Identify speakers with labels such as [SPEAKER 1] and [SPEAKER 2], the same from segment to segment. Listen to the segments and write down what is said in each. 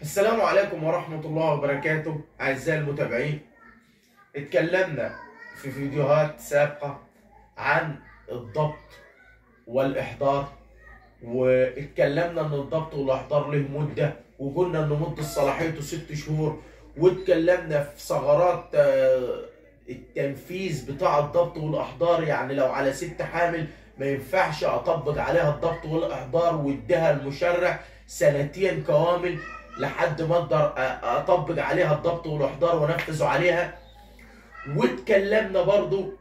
[SPEAKER 1] السلام عليكم ورحمة الله وبركاته أعزائي المتابعين. اتكلمنا في فيديوهات سابقة عن الضبط والإحضار، واتكلمنا ان الضبط والإحضار له مدة، وقلنا ان مدة صلاحيته 6 شهور، واتكلمنا في ثغرات التنفيذ بتاع الضبط والإحضار. يعني لو على 6 حامل ما ينفعش أطبق عليها الضبط والإحضار، واديها المشرع 2 سنين كوامل لحد ما اقدر اطبق عليها الضبط والاحضار وانفذه عليها. واتكلمنا برضو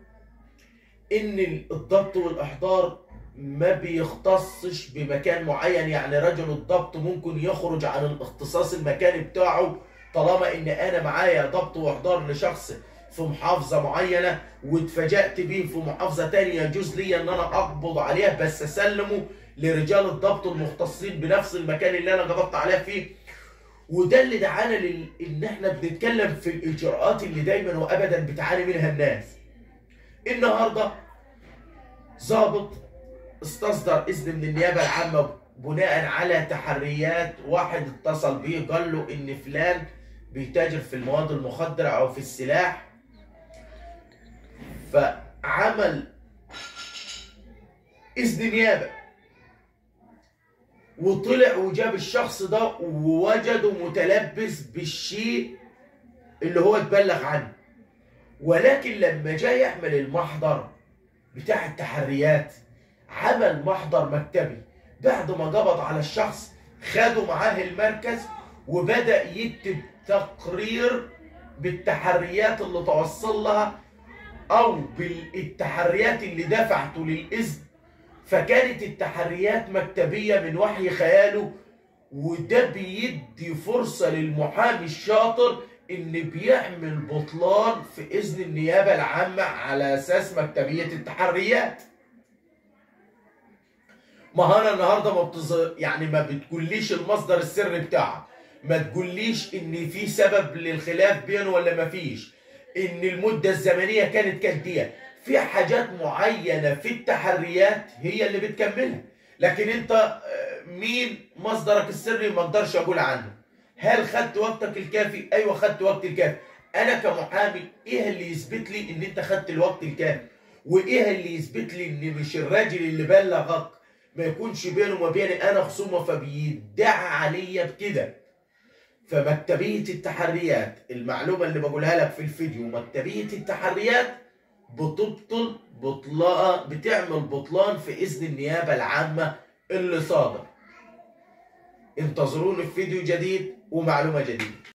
[SPEAKER 1] ان الضبط والاحضار ما بيختصش بمكان معين، يعني رجل الضبط ممكن يخرج عن الاختصاص المكاني بتاعه طالما ان انا معايا ضبط واحضار لشخص في محافظة معينة واتفاجأت بيه في محافظة تانية، يجوز لي ان انا اقبض عليه بس اسلمه لرجال الضبط المختصين بنفس المكان اللي انا قبضت عليه فيه. وده اللي دعانا ان احنا بنتكلم في الاجراءات اللي دايما وابدا بتعاني منها الناس. النهارده ضابط استصدر اذن من النيابة العامة بناء على تحريات واحد اتصل بيه قال له ان فلان بيتاجر في المواد المخدره او في السلاح، فعمل اذن نيابة وطلع وجاب الشخص ده ووجده متلبس بالشيء اللي هو اتبلغ عنه. ولكن لما جاء يعمل المحضر بتاع التحريات عمل محضر مكتبي. بعد ما قبض على الشخص خده معاه المركز وبدأ يكتب تقرير بالتحريات اللي توصل لها او بالتحريات اللي دفعته للإذن. فكانت التحريات مكتبية من وحي خياله، وده بيدي فرصة للمحامي الشاطر ان بيعمل بطلان في اذن النيابة العامة على اساس مكتبية التحريات. ما انا النهارده يعني ما بتقوليش المصدر السري بتاعك، ما تقوليش ان في سبب للخلاف بينه ولا ما فيش، ان المدة الزمنية كانت كدية، في حاجات معينة في التحريات هي اللي بتكملها، لكن انت مين مصدرك السري ما اقدرش اقول عنه. هل خدت وقتك الكافي؟ ايوه خدت وقت الكافي. انا كمحامي ايه اللي يثبت لي ان انت خدت الوقت الكافي؟ وايه اللي يثبت لي ان مش الراجل اللي بلغك ما يكونش بينه وما بيني انا خصومه فبيدعي عليا بكده؟ فمكتبيه التحريات، المعلومة اللي بقولها لك في الفيديو، مكتبيه التحريات بتبطل بطلان، بتعمل بطلان في اذن النيابة العامة اللي صادر. انتظروني في فيديو جديد ومعلومه جديدة.